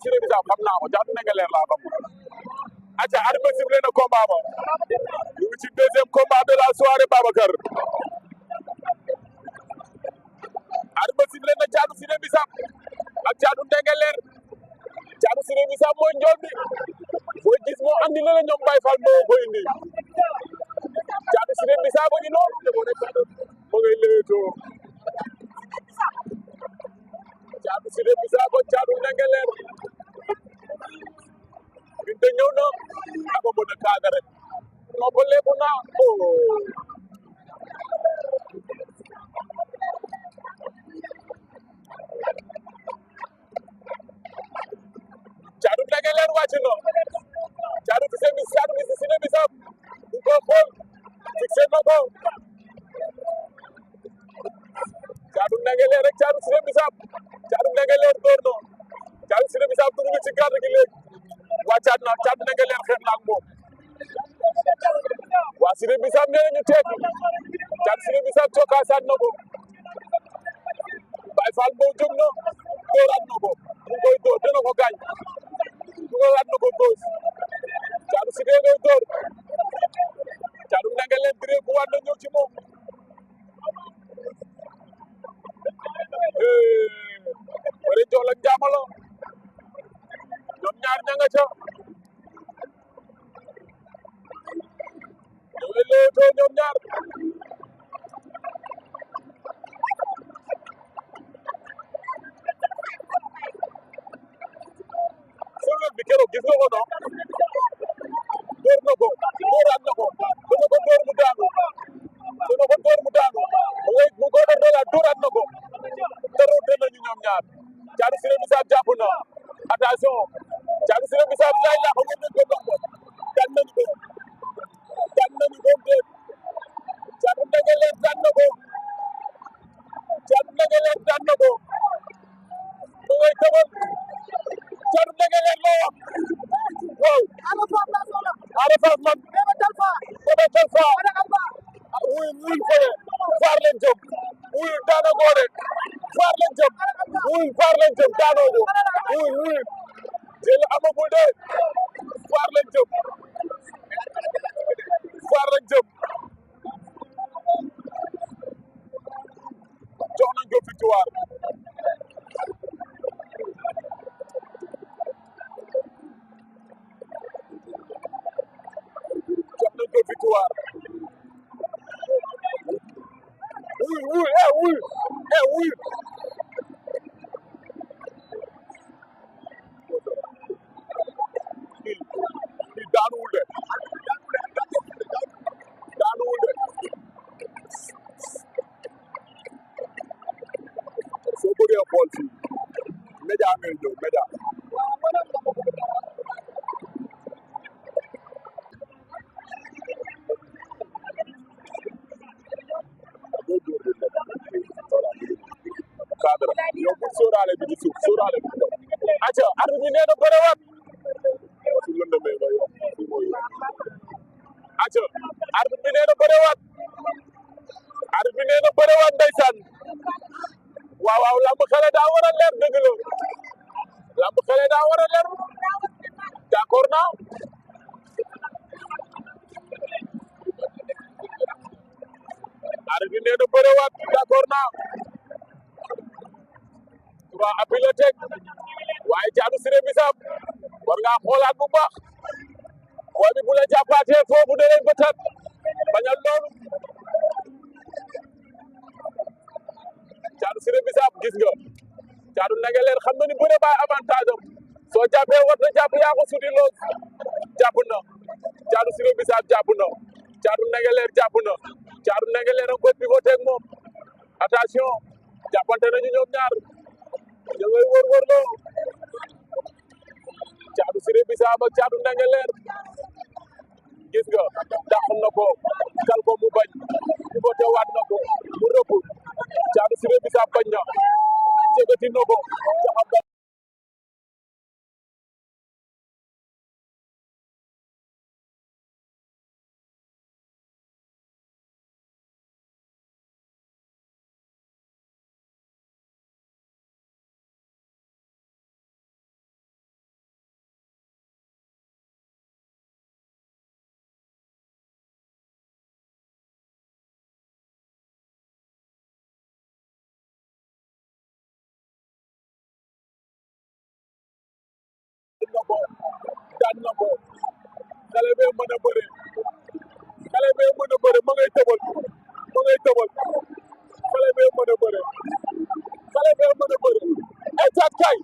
Siré Bissap xam naa ko Thiatou Ndingler laa xam aca arbitre sifflé na combat ba ñu ngi ci deuxième combat de la soirée Babacar arbitre sifflé na Thiatou Siré Bissap ak Thiatou Ndingler Thiatou Siré Bissap mooy njool bi booy gis moo andi la ñoom Baye Fall moo ko indi Thiatou Siré Bissap a ngi noonu mo ngay leetoo Thiatou Siré Bissap ak Thiatou Ndingler binte ñëw na ako mën a kaaga rek no ba leeku na Thiatou Ndingler wàcc na Thiatou Siré Bissap bu ko xool fixé na ko Thiatou Ndingler rek Thiatou Siré Bissap Thiatou Ndingler door na Thiatou Siré Bissap dugg na ci garde gi léegi wàccaat na Thiatou Ndingler xeex na ak moom waa Siré Bissap nee nañu teeg Thiatou Siré Bissap cokkaasaat na ko Baye Fall boo jóg na dooraat na ko mu ngi koy door dina ko gaañ dugalaat na ko góos Thiatou Siré ngay door Thiatou Ndingler diree bu waat na ñëw ci moom bari jox la jaamalo ñoom ñaar ña nga ca ñoo ngi leetoo ñoom ñaar solo bi keroog gis nga ko non door na ko dooraat na ko dana ko door mu daanu mu ko doon dooraat na ko te nañu ñoom ñaar Thiatou Siré Bissap jàpp na attention Thiatou Siré Bissap lay la ko ngeen ko dox dan nañu ko déet Thiatou Ndingler daan na ko Thiatou Ndingler daan na ko mu ngay tëbal Thiatou Ndingler loo wax waaw Ada Fass man Bébé Talfa wuy fële faar leen jëm wuy daana goore faar leen jëm daanoo ko wuy jël amagul de faar leen jëm jox nañ ko victoire wuy kii daanuwul de soo bëggee xool fii média ngay ñëw média cadre yow bu sóoraale bi di suuf sóoraale bi aca arbitre bi nee na bërewaat su lëndëmee nga yow aca arbitre bi nee na bërewaat ndeysaan waaw lamb xale daa war a leer dëgg la lamb xale daa war a leer d'accord naa arbitre bi nee na bërewaat d'accord naa waa appui la teg waaye Thiatou Siré Bissap war ngaa xoolaat bu baax booy bi bu la jàppaatee foofu da lay bëtat bañal loolu Thiatou Siré Bissap gis nga Thiatou Ndingler xam na ni bëre baay avantage am soo jàppee war na jàpp yaa ko suti lool jàpp na Thiatou Siré Bissap jàpp na Thiatou Ndingler jàpp na Thiatou Ndingler a koy pivoté ak moom attention jàppante nañu ñoom ñaar ñoo ngay wër loo Thiatou Siré Bissap ak Thiatou Ndingler gis nga dàq na ko kal ko mu bañ pivoté waat na ko mu rëbb Thiatou Siré Bissap bañ na jegati na ko am na ko xale bee mën a bëre xale bee mën a bëre ma ngay tëbal xale bee mën a bëre xale bee mën a bëre ay caat kay